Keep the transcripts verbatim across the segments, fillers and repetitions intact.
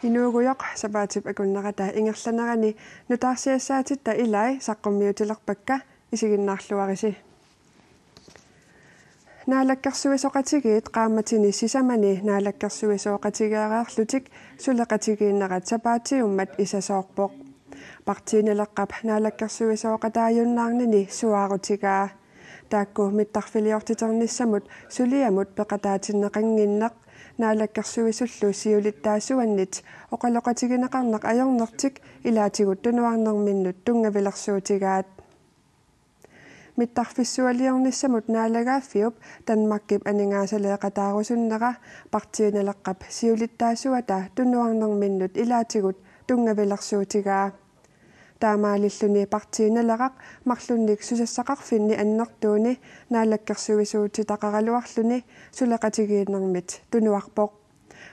Inuugujoq sapaatip akunnerata ingerlanerani nutaarsiassaatitta ilai saqqummiutilerpakka, isiginnaarluarisi. Naalakkersuisooqatigiit qaammatini sisamani naalakkersuisooqatigeereerlutik suleqatigiinnerat sapaatiummat isasoorpoq. Partii Naleqqap naalakkersuisooqataajunnaarnini suaarutigaa. Taakku mittarfiliortiternissamut suliamut peqataatinneqannginneq naalakkersuisullu siulittaasuannit oqaloqatigineqarneq ajornertik ilaatigut tunuarnerminnut tunngavilersuutigaat. Mittarfissualiornissamut naalagaaffiup Danmarkip aningaasaleeqataarusunnera Partii Naleqqap siulittaasuata tunuarnerminnut ilaatigut tunngavilersuutigaa. Taamaalilluni Partii Naleraq marlunnik susassaqarfinni annertuuni naalakkersuisuutitaqaraluarluni suleqatigiinnermit tunuarpoq.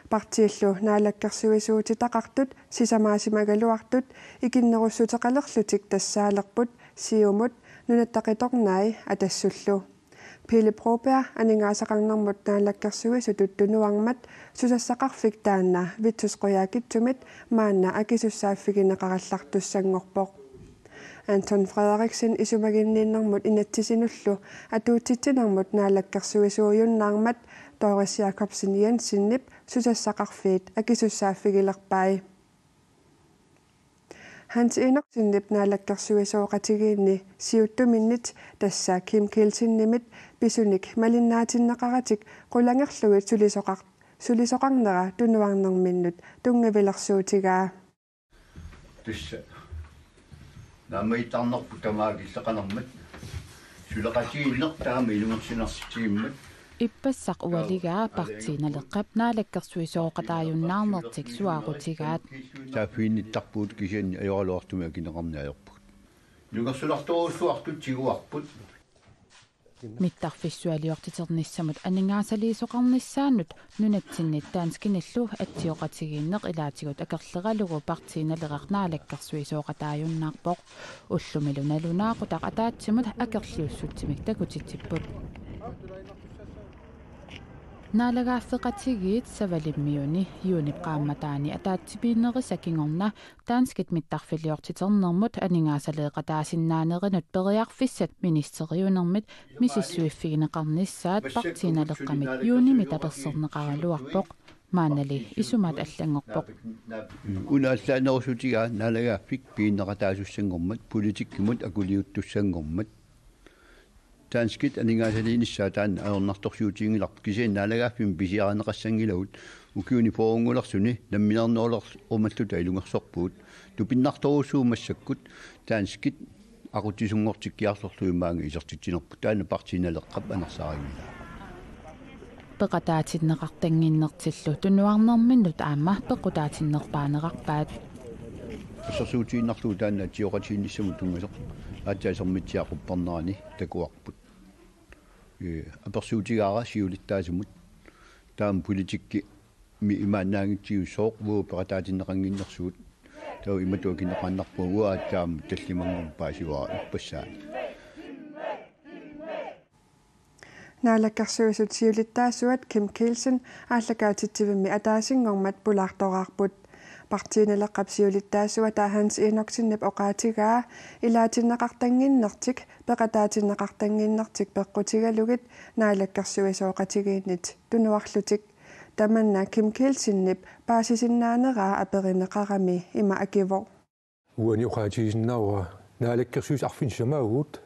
Partiillu naalakkersuisuutitaqartut sisamaasimagaluartut ikinnerussuteqalerlutik tassaalerput Siumut, Nunatta Qitornai Atassullu. Pele Broberg aningaasaqarnermut naalakkersuisutut tunuarmat susassaqarfik taanna Vittus Qujaukitsumit maanna akisussaaffigineqarallartussanngorpoq. Anton Frederiksen isumaginninnermut inatsisinullu atuutsitsinermut naalakkersuisuujunnaarmat Doris Jakobsen Jensenip susassaqarfiit akisussaaffigilerpai. Hans Enoksenip naalakkersuisooqatigiinni siuttuminnit, tassa Kim Kielsenimit, pisunik malinnaatinneqaratik qulangerlugit sulisoqar-, sulisoqarnera tunuarnerminnut tunngavilersuutigaa. Tassa naammagiittarnerput tamaat killeqanermat suleqatigiinneq taama ilungersunartitigimmat. Ippassaq ualigaa Partii Naleqqap naalakkersuisooqataajunnaarnertik suaarutigaat. Saaffiginnittarpugut kisianni ajoraluartumik akineqarneq ajorpugut. Ilungersunartorujussuartut tiguarput. Mittarfissualiortiternissamut aningaasaliisoqarnissaanut nunatsinnit danskinillu atsioqatigiinneq ilaatigut akerleralugu Partii Naleraq naalakkersuisooqataajunnaarpoq. Ullumilu nalunaaqutaq ataatsimut akerliussutsimik takutitsipput. Naalagaaffeqatigiit Savalimmiuni juunip qaammataani ataatsipiinnerisa kingorna danskit mittarfiliortiternermut aningaasaleeqataasinnaanerinut periarfissat ministeriunermit misissuiffigineqarnissaat Partii Naleqqamit juunimi taperserneqaraluarpoq. Maannali isumaat allanngorpoq. Una allaanerusutigaa naalagaaffik piginneqataasussanngormat politikkimut akuliuttussanngormat. Danskit aningaasaliinissaat taanna ajornartorsiutiginngilarput, kisianni naalagaaffimmi pisiarineqassanngilagut ukiuni fyrrengulersuni namminernerulerumalluta ilungersorpugut. Tupinnartorujussuuvoq massakkut danskit aqutsisunngortikkiartorlugit maanga isertitsinerput. Taanna Partii Naleqqap anersaarinngilara. Peqataatinneqartannginnertillu tunuarnerminnut aamma pequtaatinnerpaanerarpaat. Assersuutigiinnarlugu taanna atsioqatigiinnissamut tunngasoq aatsaat Sermitsiaq quppernerani takuarput. Ee, apersuutigaara siulittaasumut taama politikkimi imaannaanngitsigit sooq uagut peqataatinneqannginnersugut. Taava imatut akineqaannarpugut, uanga aatsaat aamma tallimanngormat paasivara ippassaani. Naalakkersuisut siulittaasuat Kim Kielsen aallakaatitsivimmi ataasinngormat pulaartoraarput. Partii Naleqqap siulittaasuata Hans Enoksenip oqaatigaa ilaatinneqartannginnertik peqataatinneqartannginnertik peqqutigalugit naalakkersuisooqatigiinnit tunuarlutik. Tamanna Kim Kielsenip paasisinnaaneraa aperineqarami ima akivoq: Uani oqaatigisinnaavara naalakkersuisut arfineq-sisamaavugut.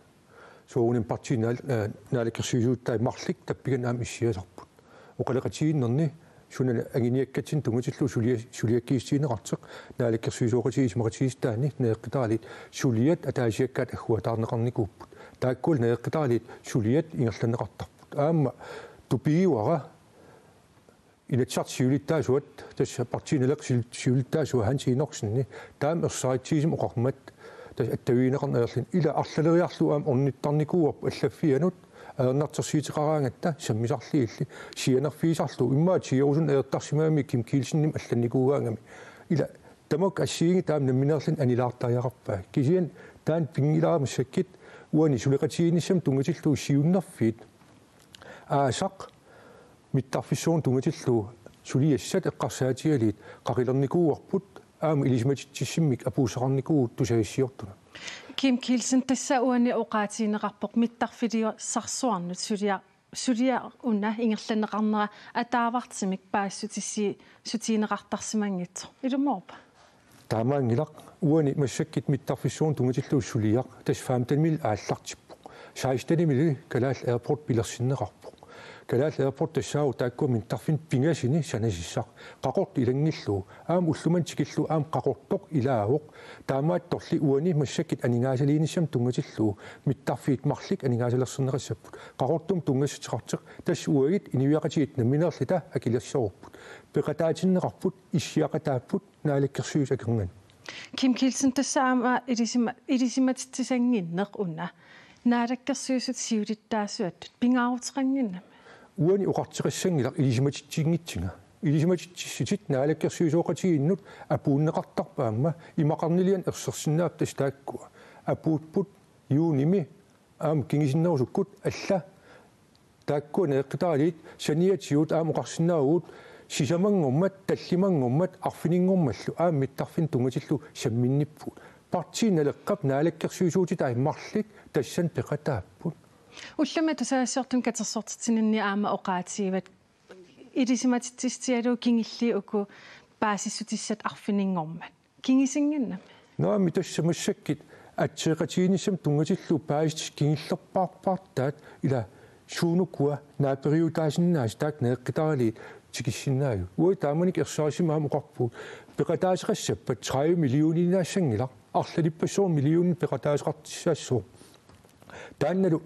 Soorunami partiit naal-, eh, naalakkersuisuutai marluk tappigaanni aamma issiasarput. Oqaloqatigiinnerni suna anguniakkatsinnut tunngatillugu sulia-, suliakkiissutigineqartoq, naalakkersuisooqatigiit isumaqatigiissutaanni najoqqutaalit suliat ataasiakkaat agguataarneqarnikuupput. Taakkualu najoqqutaalit suliat ingerlanneqartarput. Aamma tupigivara Inatsisartut siulittaasuat, tassa Partii Naleqqap siul-, siulittaasua Hans Enoksen taama ersaritsigisumik oqarmat, tassa attavigineqarneq ajorluni, ila arlaleriarlugu aamma ornittarnikuuarput allaffianut ajornartorsiuteqaraangatta sammisarlugillu sianerfigisarlugu, immaqa tigerusunik ajortarsimagami Kim Kielsenimit allannikuugaangami. Ila tamakku assigiinngitsut taama nammineerluni annilaartariaqarpai. Kisianni taanna pinngilara massakkut uani suleqatigiinnissamut tunngatillugu siunnerfiit aasaq mittarfissuarnut tunngatillugu Suliassat eqqarsaatigalugit qaqilernikuuarput aamma ilisimatitsissummik apuussaqarnikuuvugut tusagassiortunut. Kim Kielsen, tassa uani oqaatigineqarpoq mittarfiliusarsuarnut sulia-, suliaq una ingerlanneqarnera ataavartumik paasissutissi-, sutigineqartarsimanngitsoq. Ilumoorpa? Taamaanngilaq, uani massakkut mittarfissuarnut tunngatillugu suliaq tassa femtenimiilli aallartippoq. Sekstenimiilli Kalaallit Airport pilersinneqarpoq. Kalaallit Airport tassaavoq taakkua mittarfinnut pingasuni sanasissaq. Qaqortoq ilanngullugu, aamma ulloq manna tikillugu aamma Qaqortoq ilaavoq. Taamaattorli uani massakkut aningaasaliinissamut tunngatillugu mittarfiit marluk aningaasalersorneqassapput. Qaqortumut tunngassuteqartoq, tassa uagut inuiaqatigiit nammineerluta akilersorput. Peqataatinneqarput, issiaqataapput Naalakkersuisut akornanni. Kim Kielsen, tassa aamma ilisima-, ilisimatitsisanngitsoq una. Naalakkersuisut siulittaasuattut pingaaruteqannginnami? Uani oqartoqassanngilaq ilisimatitsinngitsunga. Ilisimatitsissutit naalakkersuisooqatigiinnut apuunneqartarput aamma, imaqarnilianut ersersinnaapput tassa taakkua. Apuupput juunimi aamma kingusinnerusukkut, alla taakkua neeqqitaallit saniatigut aamma oqarsinnaavugut sisamanngormat, tallimanngormat, arfininngormallu aamma mittarfinnut tunngatillugu samminnippugut. Partii Naleqqap naalakkersuisuutitai marluk tassani peqataapput. Ullumi tusagassiortunut katersortitsininni aamma oqaatigivat ilisimatitsissutigalugu kingulliit uku paasissutissat arfininngormat. Kingusannginnami? Naamik, tassa massakkut atseeqatigiinnissamut tunngatillugu paasissutissat kingullerpaarpaartaat, ila suunukua naaperiutaasinnaasut taakku neeqqitaallit tikissinnaagut. Uagut taamanikkut ersarissumik aamma oqarpugut, peqataasoqassappat tredive millioninnaassanngilaq, arlalippassuarnik millionit peqataasoqartussaassooq. Taannalu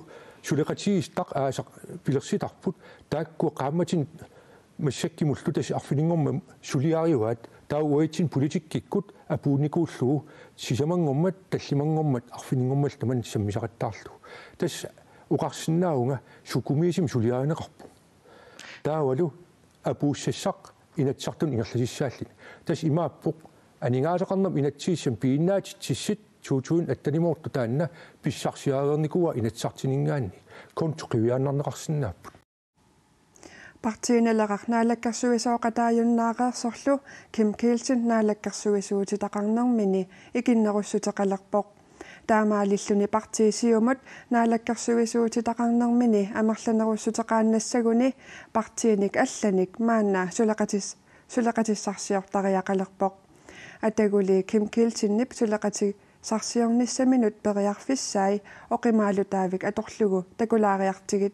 suleqatigiissitaq aasaq pilersitarput, taakkua qaammatini massakkumullu tassa arfininngormat suliarivaat, taava uatsinnut politikkikkut apuunnikuullugu sisamanngormat, tallimanngormat, arfininngormallu tamanna sammisaqattaarlugu. Tassa oqarsinnaavunga sukumiisumik suliarineqarpoq. Taavalu apuussassaq Inatsisartuni ingerlasassaalluni. Tassa imaappoq, aningaasaqarnermut inatsisissamik piginnaatitsissut to tusind attenimoortoq taanna pissarsiareernikuuara Inatsisartuninngaanniit. Konto qiviaannarneqarsinnaapput. Partii Naleraq naalakkersuisooqataajunnaareersorlu Kim Kielsen naalakkersuisuutitaqarnermini ikinnerussuteqalerpoq. Taamaalilluni partii Siumut naalakkersuisuutitaqarnermini amerlanerussuteqaannassaguni partiinik allanik maanna suleqatis-, suleqatissarsiortariaqalerpoq. Ataguli Kim Kielsenip suleqatissarsiornissaminut periarfissai oqimaalutaavik atorlugu takulaariartigit.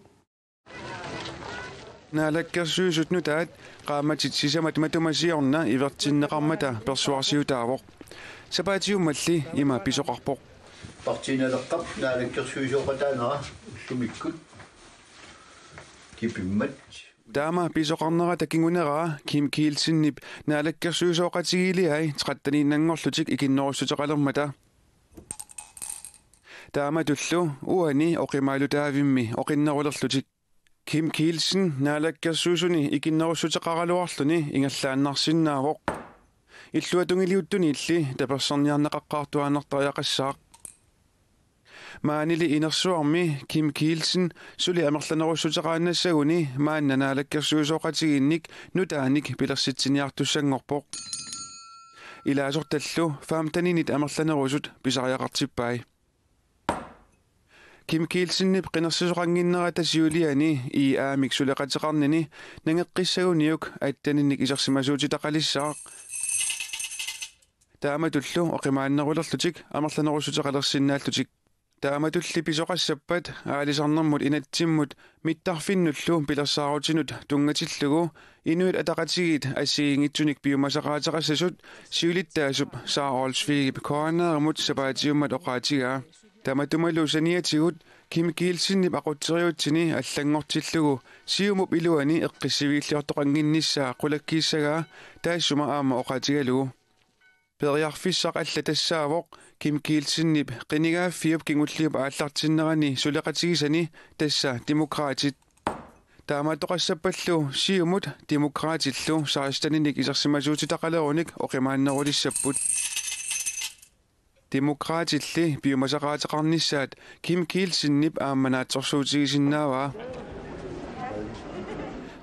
Naalakkersuisut nutaat qaammatit sisamat matuma siorna ivertinneqarmata persuarsiutaavoq. Sapaatiummalli ima pisoqarpoq. Partii Naleqqap naalakkersuisooqataanera ullumikkut kipimmat. Taama pisoqarnerata kinguneraa Kim Kielsenip naalakkersuisooqatigiiliai tretteniinnanngorlutik ikinnerussuteqalermata. Taamatullu uani oqimaalutaavimmi oqinnerulerlutik. Kim Kielsen naalakkersuisuni ikinnerussuteqaraluarluni ingerlaannarsinnaavoq. Illuatungiliuttuniilli tapersersorniarneqaqqaartuaannartariaqassaaq. Maanili inersuarmi Kim Kielsen suli amerlanerussuteqaannassaguni maanna naalakkersuisooqatigiinnik nutaanik pilersitsiniartussanngorpoq. Ilaasortallu femteninit amerlanerusut pisariaqartippai. Kim Kielsenip qinersisoqannginnerata siuliani I A-mik suleqateqarnini nangeqqissaguniuk atteninnik isersimasuutitaqalissaaq. Taamatullu oqimaannerulerlutik amerlanerussuteqalersinnaallutik. Taamatulli pisoqassappat aalisarnermut inatsimmut mittarfinnullu pilersaarutinut tunngatillugu Inuit Ataqatigiit assigiinngitsunik piumasaqaateqassasut siulittaasup Sara Olsvigip K N R-imut sapaatiummat oqaatigaa. Tamatumalu saniatigut Kim Kielsenip aqutseriutsini allanngortillugu Siumup iluani eqqissiviilliortoqannginnissaa qulakkiissagaa taassuma aamma oqaatigalugu. Periarfissaq alla tassaavoq Kim Kielsenip qinigaaffiup kingulliup aallartinnerani suleqatigisani tassa Demokraatit. Taamaattoqassappallu Siumut Demokraatillu seksteninik isersimasuutitaqalerunik oqimaannerulissapput. Demokraatilli piumasaqaateqarnissaat Kim Kielsenip aamma naatsorsuutigisinnaavaa.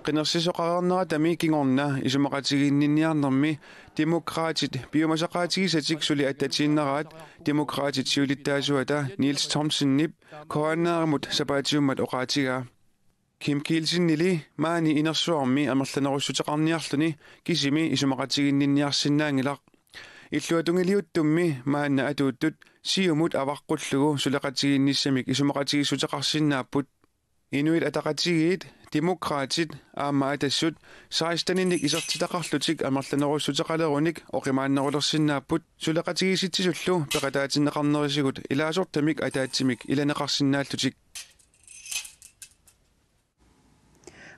Qinersisoqareerneratami kingorna isumaqatigiinninniarnermi Demokraatit piumasaqaatigisatik suli attatiinnaraat Demokraatit siulittaasuata Niels Thomsenip K N R-imut sapaatiummat oqaatigaa. Kim Kielsenili maani inersuarmi amerlanerussuteqarniarluni kisimi isumaqatigiinninniarsinnaanngilaq. Illuatungiliuttummi maanna atuuttut Siumut avaqqullugu suleqatigiinnissamik isumaqatigiissuteqarsinnaapput. Inuit Ataqatigiit, Demokraatit aamma Atassut seksteninik isertitaqarlutik amerlanerussuteqalerunik oqimaannerulersinnaapput suleqatigiissitsisullu peqataatinneqarnerisigut ilaasortamik ataatsimik ilaneqarsinnaallutik.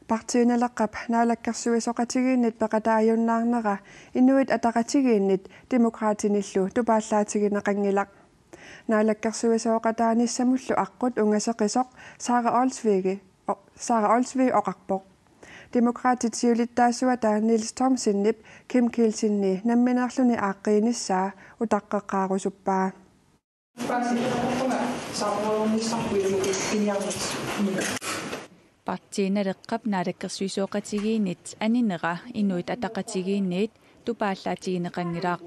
Partii Naleqqap naalakkersuisooqatigiinnit peqataajunnaarnera Inuit Ataqatigiinnit Demokraatinillu tupaallaatigineqanngilaq. Naalakkersuisooqataanissamullu aqqut ungaseqisoq Sara Olsvig, o-, Sara Olsvig oqarpoq. Demokraatit siulittaasuata Niels Thomsenip Kim Kielsenip nammineerluni aaqqiinissaa utaqqeqqaarusuppaa. Partii Naleqqap naalakkersuisooqatigiinnit aninera Inuit Ataqatigiinniit tupaallaatigineqanngilaq.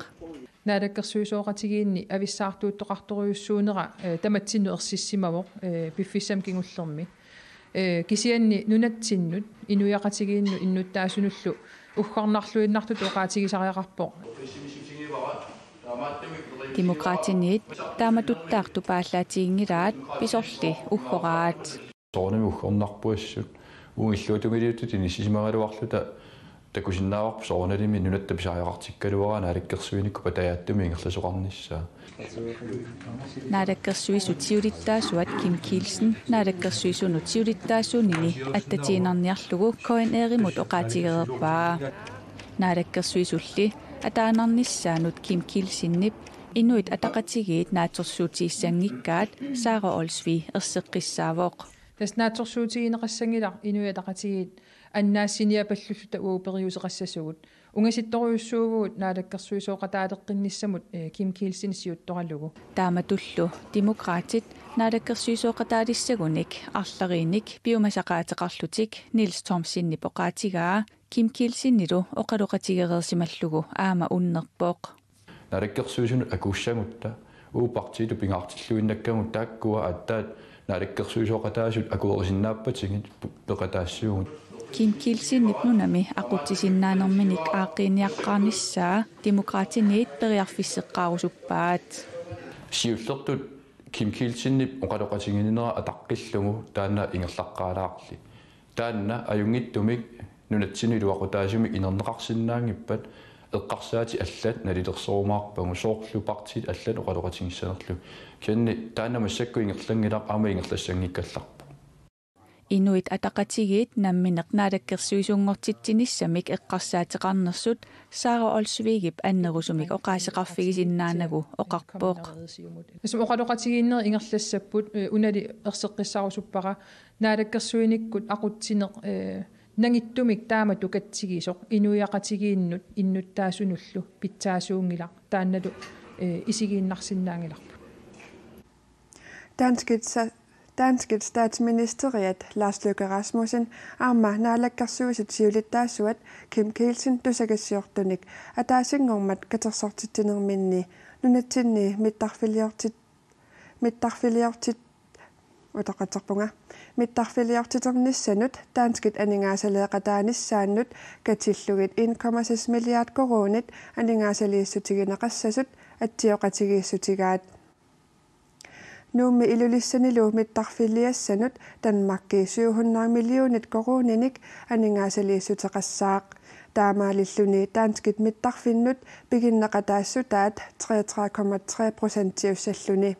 Naalakkersuisooqatigiinni avissaartuuttoqartorujussuunera, eh, tamatsinnut ersissimavoq, eh, piffissami kingullermi. Eh, kisianni nunatsinnut inuiaqatigiinnut innuttaasunullu uggornarluinnartutut oqaatigisariaqarpoq. Demokraatiniit taamatuttaaq tupaallaatiginngilaat pisorli uggoraat. Soorunami uggornarpoq assut. Uagut illuatungiliuttut inissisimagaluarluta takusinnaavarput soorunalimi nunatta pisariaqartikkaluaraa naalakkersuinikkut patajaatsumik ingerlasoqarnissaa. Naalakkersuisut siulittaasuat Kim Kielsen naalakkersuisunut siulittaasuunini attatiinnarniarlugu K N R-imut oqaatigereerpaa. Naalakkersuisulli ataannarnissaanut Kim Kielsenip Inuit Ataqatigiit naatsorsuutigissanngikkaat Sara Olsvig erseqqissaavoq. Tassa naatsorsuutigineqassanngilaq Inuit Ataqatigiit annaassiniapalluta uagut periuseqassasugut. Ungasittorujussuuvugut naalakkersuisooqataaleqqinnissamut, eh, Kim Kielsen siuttoralugu. Taamatullu Demokraatit naalakkersuisooqataalissagunik arlariinnik piumasaqaateqarlutik Niels Thomsenip oqaatigaa Kim Kielsenilu oqaloqatigereersimallugu aamma unnerpoq. Naalakkersuisunut akuussagutta uagut partiitut pingaartilluinnakkagut taakkua aatsaat naalakkersuisooqataasut akuerisinnaappatigit pu-, peqataassuugut. Kim Kielsenip nunami aqutsisinnaanerminik aaqqiiniaqqaarnissaa Demokraatiniit periarfisseqqaarusuppaat. Siullertut Kim Kielsenip oqaloqatigiinnera ataqqillugu taanna ingerlaqqaalaarli. Taanna ajunngitsumik nunatsinnut iluaqutaasumik inerneqarsinnaanngippat eqqarsaatit allat nalilersorumaarpagut soorlu partiit allat oqaloqatigissanerlugit. Kisianni taanna massakkut ingerlanngilaq aamma ingerlassanngikkallarpoq. Inuit Ataqatigiit nammineq naalakkersuisunngortitsinissamik eqqarsaateqarnersut Sara Olsvigip annerusumik oqaaseqarfigisinnaanagu oqarpoq. Tassa oqaloqatigiinnerit ingerlassapput, eh, unali erseqqissarusuppara naalakkersuinikkut aqutsineq, eh, nangittumik taama tukatsigisoq inuiaqatigiinnut innuttaasunullu pitsaasuunngilaq taannalu, eh, isigiinnarsinnaanngilarput. Danskit sa-, danskit statsministeriat Lars Løkke Rasmussen aamma naalakkersuisut siulittaasuat Kim Kielsen tusagassiortunik ataasinngormat katersortitsinerminni nunatsinni mittarfiliortit-, mittarfiliortit-, utaqatsarpunga, mittarfiliortiternissanut danskit aningaasaleeqataanissaannut katillugit en komma seks milliard koruunit aningaasaliissutigineqassasut atsioqatigiissutigaat. Nuummi Ilulissanilu mittarfiliassanut Danmarki syv hundrede millionit koruuninik aningaasaliissuteqassaaq. Taamaalilluni danskit mittarfinnut piginneqataassutaat treogtredive komma tre procentiussalluni.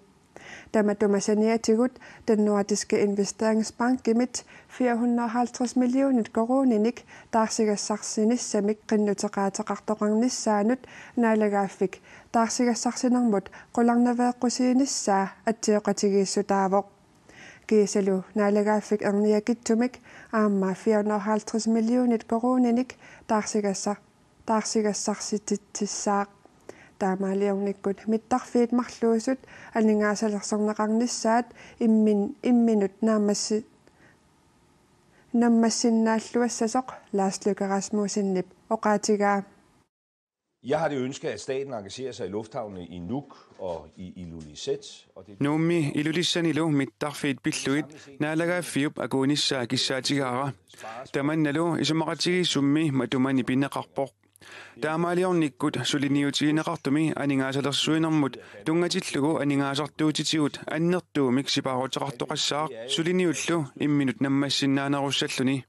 Tamatuma saniatigut Den Nordiske Investeringsbankimit fire hundrede og halvtreds millionit koruuninik taarsigassarsinissamik qinnuteqaateqartoqarnissaanut naalagaaffik taarsigassarsinermut qularnaveeqqusiinissaa atsioqatigiissutaavoq. Kiisalu naalagaaffik erniakitsumik aamma fire hundrede og halvtreds millionit koruuninik taarsigassar-, taarsigassarsititsissaaq. Taamaaliornikkut mittarfiit marluusut aningaasalersorneqarnissaat immin-, imminut naammassi-, nammassinnaalluassasoq Lars Løkke Rasmussenip oqaatigaa. Jeg har det ønske, at staten engagerer sig i lufthavnene i Nuuk og i Ilulissat. Og det Nuummi Ilulissanilu mittarfiit pillugit naalagaaffiup akuunissaa kissaatigaara. Tamannalu isumaqatigiissummi matumani pineqarpoq. Taamaaliornikkut suliniutigineqartumi aningaasalersuinermut tunngatillugu aningaasartuutitigut annertuumik sipaaruteqartoqassaaq suliniullu imminut nammassinnaanerussalluni.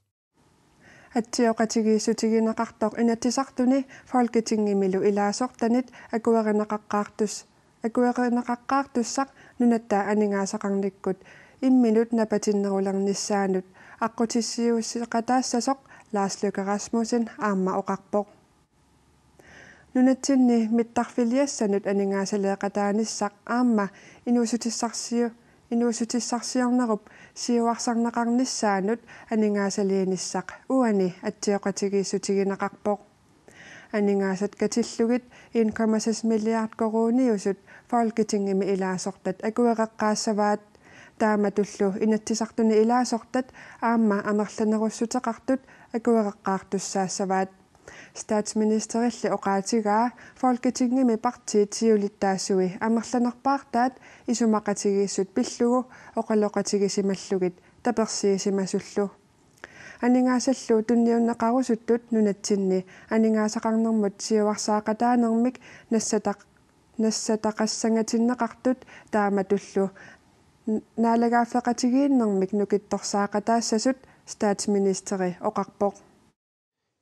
Atsioqatigiissutigineqartoq Inatsisartuni Folketingimilu ilaasortanit akuerineqaqqaartus-, akuerineqaqqaartussaq nunatta aningaasaqarnikkut imminut napatinnerulernissaanut aqqutissiuusseqataassasoq Lars Løkke Rasmussen aamma oqarpoq. Nunatsinni mittarfiliassanut aningaasaleeqataanissaq aamma inuussutissarsiu-, inuussutissarsiornerup siuarsarneqarnissaanut aningaasaliinissaq uani atsioqatigiissutigineqarpoq. Aningaasat katillugit en komma seks milliard koruuniusut Folketingimi ilaasortat akuereqqaassavaat. Taamatullu Inatsisartuni ilaasortat aamma amerlanerussuteqartut akuereqqaartussaassavaat. Statsministerilli oqaatigaa Folketingimi partiit siulittaasui amerlanerpaartaat isumaqatigiissut pillugu oqaloqatigisimallugit tapersiisimasullu. Aningaasallu tunniunneqarusuttut nunatsinni aningaasaqarnermut siuarsaaqataanermik nassataq-, nassataqassangatinneqartut taamatullu n-, naalagaaffeqatigiinnermik nukittorsaaqataassasut statsministeri oqarpoq.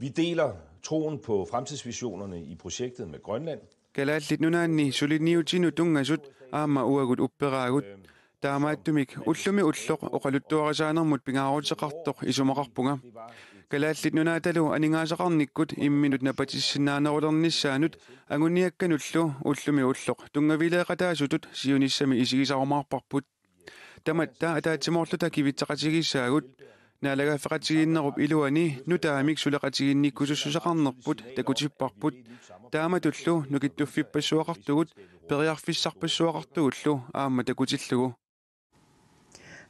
Vi deler troen på fremtidsvisionerne i projektet med Grønland. Kalaallit Nunaanni suliniutinut tunngasut aamma uagut upperaagut. Taamaattumik ullumi ulloq oqaluttuarisaanermut pingaaruteqartoq isumaqarpunga. Kalaallit Nunaatalu aningaasaqarnikkut imminut napatissinnaanerulernissaanut anguniakkanullu ullumi ulloq tunngavileeqataasutut siunissami isigisarumaarparput. Tamatta ataatsimoorluta kivitseqatigiissaagut. Naalagaaffeqatigiinnerup iluani nutaamik suleqatigiinnikkusussuseqarnerput takutipparput. Taamatullu nukittuffippassuaqartugut periarfissarpassuaqartugullu aamma takutillugu.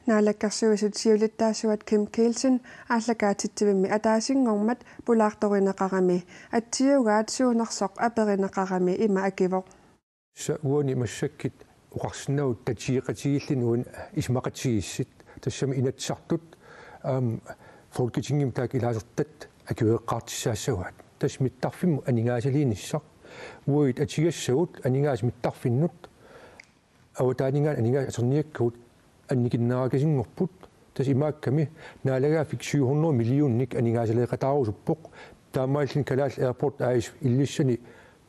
Naalakkersuisut siulittaasuat Kim Kielsen aallakaatitsivimmi ataasinngormat pulaartorineqarami atsiugaat suunersoq aperineqarami ima akivoq. Sa uani massakkut oqarsinnaavut tatigeqatigiilluni uani isumaqatigiissut, tassami Inatsisartut aamma Folketingimi taakku ilaasortat akuereqqaartussaassavaat. Tassa mittarfimmut aningaasaliinissaq. Uagut atugassagut aningaasat mittarfinnut avataaninngaanniit aningaasat atorniakkagut annikinnerakasinngorput. Tassa imaakkami naalagaaffik syv hundrede millioner aningaasaleeqataarusuppoq. Taamaalilluni Kalaallit Airports A/S Ilulissani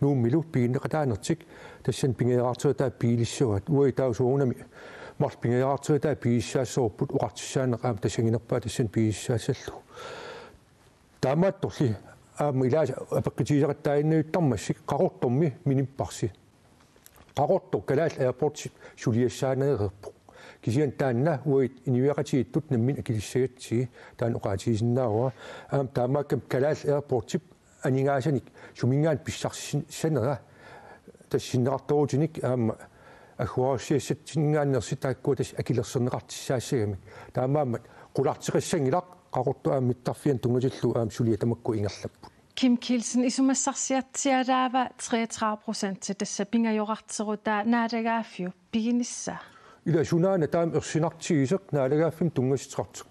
Nuummilu piginneqataanertik tassani pingajorartitat pigilissavaat. Uagut taava soorunami marluk pingajorartitat pigisassavarput, oqartussaaneq aamma tassannginerpaaq tassani pigisassallugu. Taamaattorli aamma ilaasa apeqqutigisaqattaaginnartarmassuk Qaqortormi minipparsi. Qaqortoq Kalaallit Airportsip suliassaaneereerpoq. Kisianni taanna uagut inuiaqatigiittut nammineq akilissagatsigit, taanna oqaatigisinnaavara. Aamma taamaakkami Kalaallit Airportsip aningaasanik suminngaanniit pissarsisanera tassa sinneqartoorutinik aamma agguaassiassatsinngaanneersut taakkua tassa akilersorneqartussaassagamik. Taamaammat qularteqqissanngilaq, Qaqortoq aamma mittarfianut tunngatillugu aamma suliat tamakku ingerlapput. Kim Kielsen, isumassarsiartialaava treogtredive procent tassa pingajorarterutaa naalagaaffiup piginissaa? Ila sunaana taama ersinartigisoq naalagaaffimmut tunngassuteqartoq.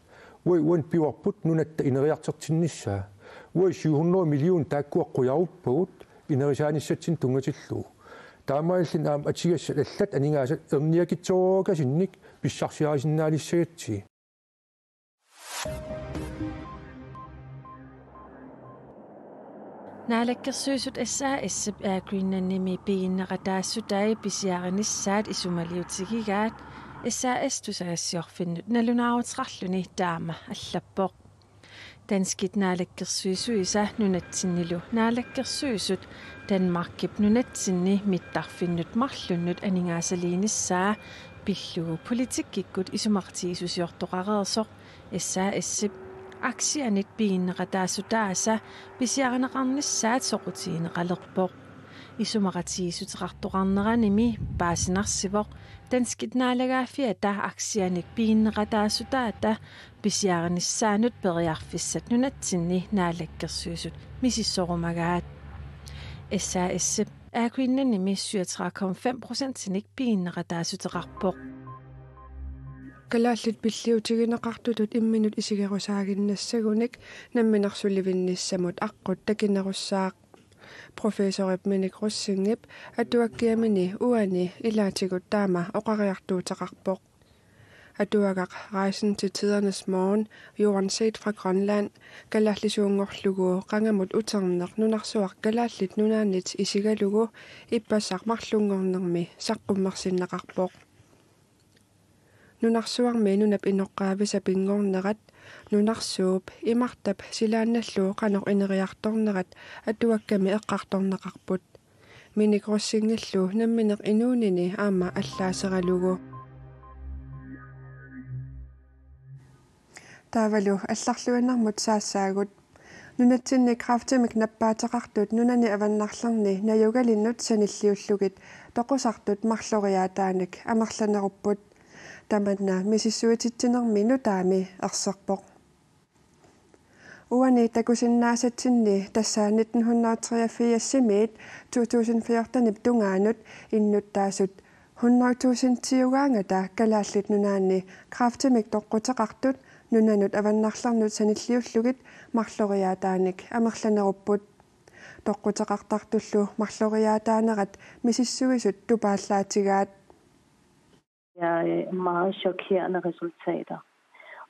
Uagut uani pivarput nunatta ineriartortinnissaa. Uagut syv hundrede millioner taakkua qujaruppagut inerisaanissatsinnik tunngatillugu. Taamaalilluni aamma atugassat allat aningaasat erniakitsoorujussuarnik pissarsiarisinnaalissagatsigit. Naalakkersuisut S A S-ip Air Greenlandimi piginneqataassutai pisiarinissaat isumaliutigigaat, S A S tusagassiorfinnut nalunaaruteqarluni taama allappoq. Danskit naalakkersuisuisa nunatsinnilu naalakkersuisut Danmarkip nunatsinni mittarfinnut marlunnut aningaasaliinissaa pillugu politikkikkut isumaqatigiissusiortoqareersoq S A S-ip aksianit piginneqataassutaasa pisiarineqarnissaat soqutigineqalerpoq. Isumaqatigiissuteqartoqarneranimi paasinarsivoq danskit naalagaaffiata aksianik piginneqataasutaata pisiarinissaanut periarfissat nunatsinni naalakkersuisut misissorumagaat. S A S-ip Air Greenlandimi syvogtredive komma fem procentinik piginneqataassuteqarpoq. Kalaallit pilliutigineqartutut imminut isigerusaaginnassagunik namminersulivinnissamut aqqut takinerussaaq. Professorip Minik Rosingip atuakkiamini uani ilaatigut taama oqariartuuteqarpoq. Atuagaq Rejsen til Tidernes Morgen, Jorden set fra Grønland, kalaallisuunngorlugu qangamut uterneq nunarsuaq Kalaallit Nunaannit isigalugu ippassaq marlunngornermi saqqummersinneqarpoq. Nunarsuarmi nunap inoqqaavisa pinngornerat, nunarsuup imartap silaannallu qanoq ineriartornerat atuakkami eqqartorneqarput. Minik Rosingillu nammineq inuunini aamma allaaseralugu. Taavalu allarluinnarmut saassaagut. Nunatsinni kræftimik nappaateqartut nunani avannarlerni najugalinnut sanilliullugit toqusartut marloriaataanik amerlanerupput. Tamanna misissuititsinermi nutaami erserpoq. Uani takusinnaasatsinni, tassa nitten hundrede og treogfirs-imiit to tusind fjorten-ip tungaanut innuttaasut hundrede tusindiugaangata Kalaallit Nunaanni kræftimik toqquteqartut nunanut avannarlernut sanilliullugit marloriaataanik amerlanerupput. Toqquteqartartullu marloriaataanerat misissuisut tupaallaatigaat. Det er meget chokerende resultater.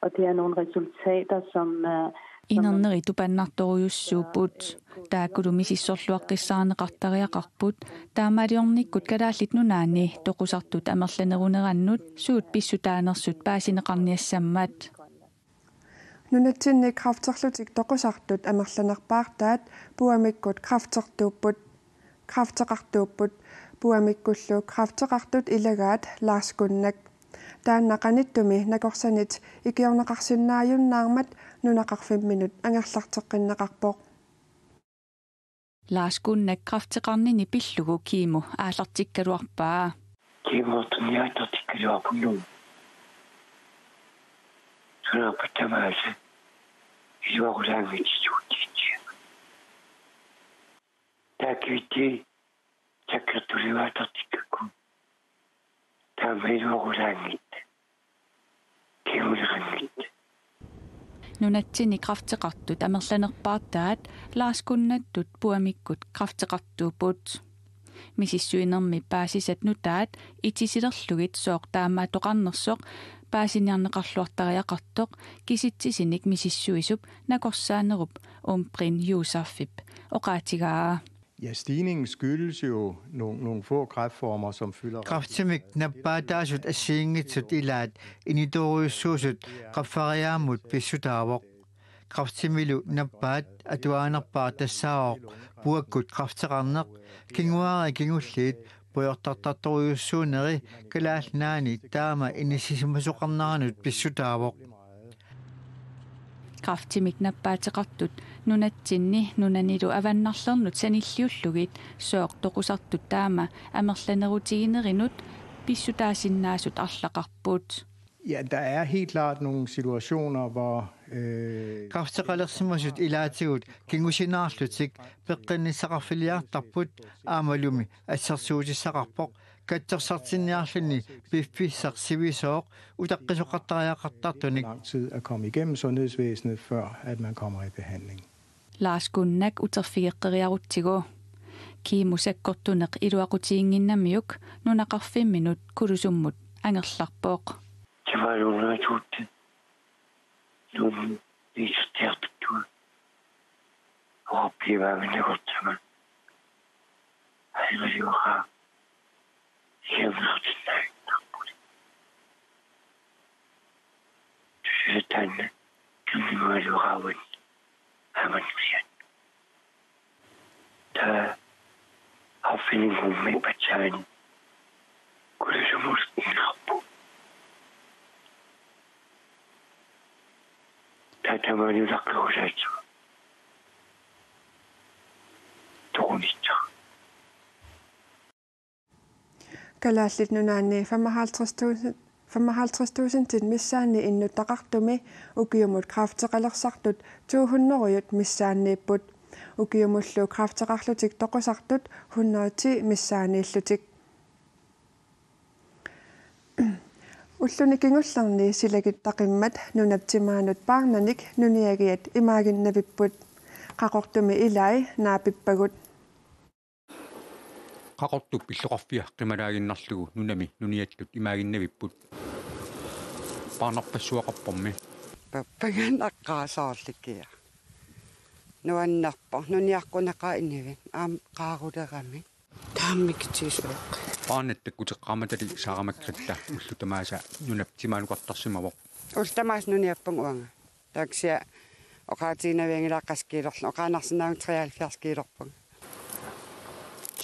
Og det er nogle resultater, som, øh, som man Inerneri tupannartorujussuupput. Taakkulu misissorluaqqissaarneqartariaqarput. Taamaaliornikkut Kalaallit Nunaanni toqusartut amerlanerunerannut suut pissutaanersut paasineqarniassammat. Nunatsinni kræfterlutik toqusartut amerlanerpaartaat puamikkut kræftertuupput, kræfteqartuupput, puamikkullu kræfteqartut ilagaat Lars Kunnak. Taanna qanittumi nakorsanit ikiorneqarsinnaajunnaarmat nunaqarfimminut angerlarteqqinneqarpoq. Lars Kunnak kræfteqarnini pillugu kemo aallartikkaluarpaa. Kemoortorniartartikkaluarpunnu. Sunaappat tamaasa iluaqutaanngitsuutitsiaq. Taakkivitti sakkertuliuaartartikkakku. Taama iluaqutaanngitsoq. Kemoleqanngitsoq. Nunatsinni kræfteqartut amerlanerpaartaat Lars Kunnattut puamikkut kræfteqartuupput. Misissuinermi paasisat nutaat itisilerlugit sooq taamaattoqarnersoq paasiniarneqarluartariaqartoq kisitsisinik misissuisup nakorsaanerup Umbrin Josefip oqaatigaa. Ja, stigningen skyldes jo nogle, nogle få kræftformer, som fylder rigtig Kræftimik nappaataasut assigiinngitsut ilaat initorujussuusut qaffariaammut pissutaavoq. Kræftimilu nappaat atuaanerpaaq tassaavoq puakkut kræfteqarneq, kinguaariit kingulliit pujortartartorujussuuneri Kalaallit Nunaanni taama inissisimasoqarneranut pissutaavoq. Kræftimik nappaateqartut nunatsinni nunanilu avannarlernut sanilliullugit sooq toqusartut taama amerlanerutiginerinut pissutaasinnaasut arlaqarput. Ja, der er helt klart nogle situationer, hvor, øh, Kræfteqalersimasut ilaatigut kingusinaarlutik peqqinnissaqarfiliartarput aammalumi assersuutissaqarpoq katsorsartinniarluni piffissaq sivisooq utaqqisoqartariaqartartunik. Lang tid at komme igennem sundhedsvæsenet, før at man kommer i behandling. Lars Kunnak uterfigeqqeriarutsigu. Kemo sakkortuneq iluaqutiginnginnamiuk nunaqarfimminut Kulusummut angerlarpoq. Tivaluunnaatuutti. Nuummi isertiartuttugut. Oqarpiaannginnakkortama. Aivaliuqaa. Siamnertinnaajunnaarpuli. Tusisataanna tunniugaluaraavat. Aamma nusiat. Taava arfininngormat patsaani Kulusumut ingerlapput. Taava tamaani utaqqerusaassaaq. Toqunissaq. Kalaallit Nunaanni femoghalvtreds tusind, femoghalvtreds tusindit missaanni innuttaqartumi ukiumut kræfteqalersartut to hundrede missaanniipput. Ukiumullu kræfteqarlutik toqusartut hundrede ti missaanniillutik. Ulluni kingullerni silagittaqimmat nunap timaanut paarnanik nuniagiat imaaginnavipput. Qaqortumi ilai naapippagut. Qaqortup illoqarfia qimalaaginnarlugu nunami nuniattut imaaginnavipput. Paarnarpassuaqarpormi. Pappagan aqqaasoorlikia. Nuannerpoq, nuniaqquneqaaq inivik, aamma qaarulerami. Taammi kitiisuaq. Paarnat takkuteqqaarmatali Sara Margrethe ullut tamaasa nunap timaanukartarsimavoq. Ullut tamaasa nuniappunga uanga. Taava kisianni oqaatiginavianngilanga qassit kiilorlunga, oqaannarsinnaavunga treoghalvfjerds kiilorpunga.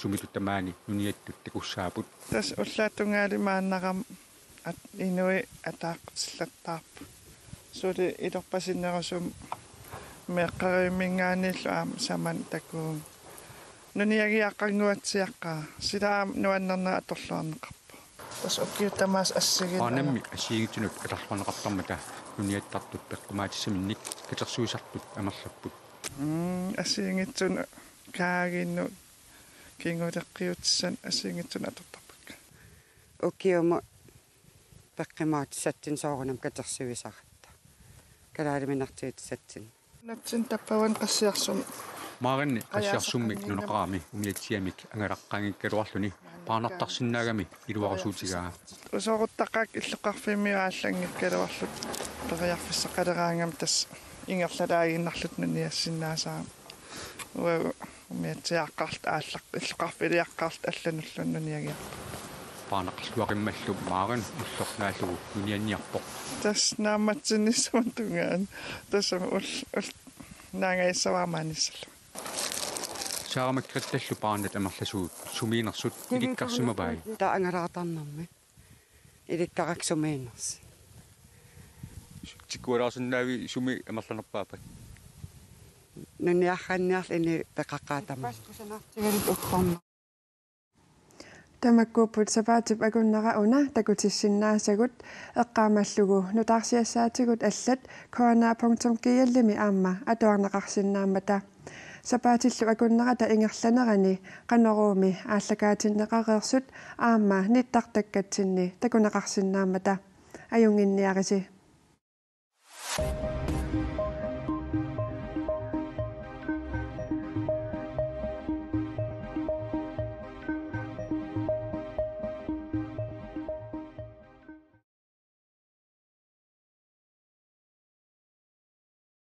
Sumitut tamaani nuniattut takussaapput. Tassa ullaap tungaali maannarami at-, inuit ataaqqutillattaarput. Suli ilorpasinnerusumik meeqqerivimminngaanniillu aamma samani takuugut. Nuniagiaqqannguatsiaqqaa. Sila aamma nuannerneq atorluarneqarpoq. Tassa ukiut tamaasa assigiinnut. Paarnammi assigiinngitsunut atorluarneqartarmata nuniattartut peqqumaatissaminnik katersuisartut amerlapput. Mm, assigiinngitsunut kaaginnut kinguleqqiutissanik assigiinngitsunut atortarpakka. Ukiumut peqqumaatissatsinnut soorunami katersuisaratta. Kalaaliminertiutissatsinnut. Natsin tappavani qassiarsummi. Maarinni qassiarsummi nunaqarami umiatsiamik angalaqqaanngikkaluarluni paarnartarsinnaagami iluarusuutigaa. Usoruttaqaakka illoqarfimmiut aallanngikkaluarlutik periarfissaqaleraangamik tassa ingerlalaaginnarluta nuniassinnaasarami. Uagut umiatsiaaqqaarluta aallaq-, illoqarfiliaqqaarluta allanulluunniit nuniagiarput. Paarnaqarluaqimmallu Maarin ulloq naallugu nunianniarpoq. Tassa naammatsinnissamut tungaanut. Tassami ul-, ul-, naangajassavara maaniissallugu. Sara Margrethellu paarnat amerlasuut sumiinnersut ilikkarsimavai. Taava angalaartarnermi. Ilikkarakku sumiinnersut. Tikkualaarsinnaavit sumi amerlanerpaappat? Nuniarranniarluni peqaqaatama. Tamakkuupput sapaatip akunnera una takutissinnaasagut, eqqaamallugu nutaarsiassaatigut allat K N R punktum G L-imi aamma atuarneqarsinnaammata. Sapaatillu akunnerata ingerlanerani Qanoruumi aallakaatinneqareersut aamma nittartakkatsinni takuneqarsinnaammata. Ajunnginniarisi.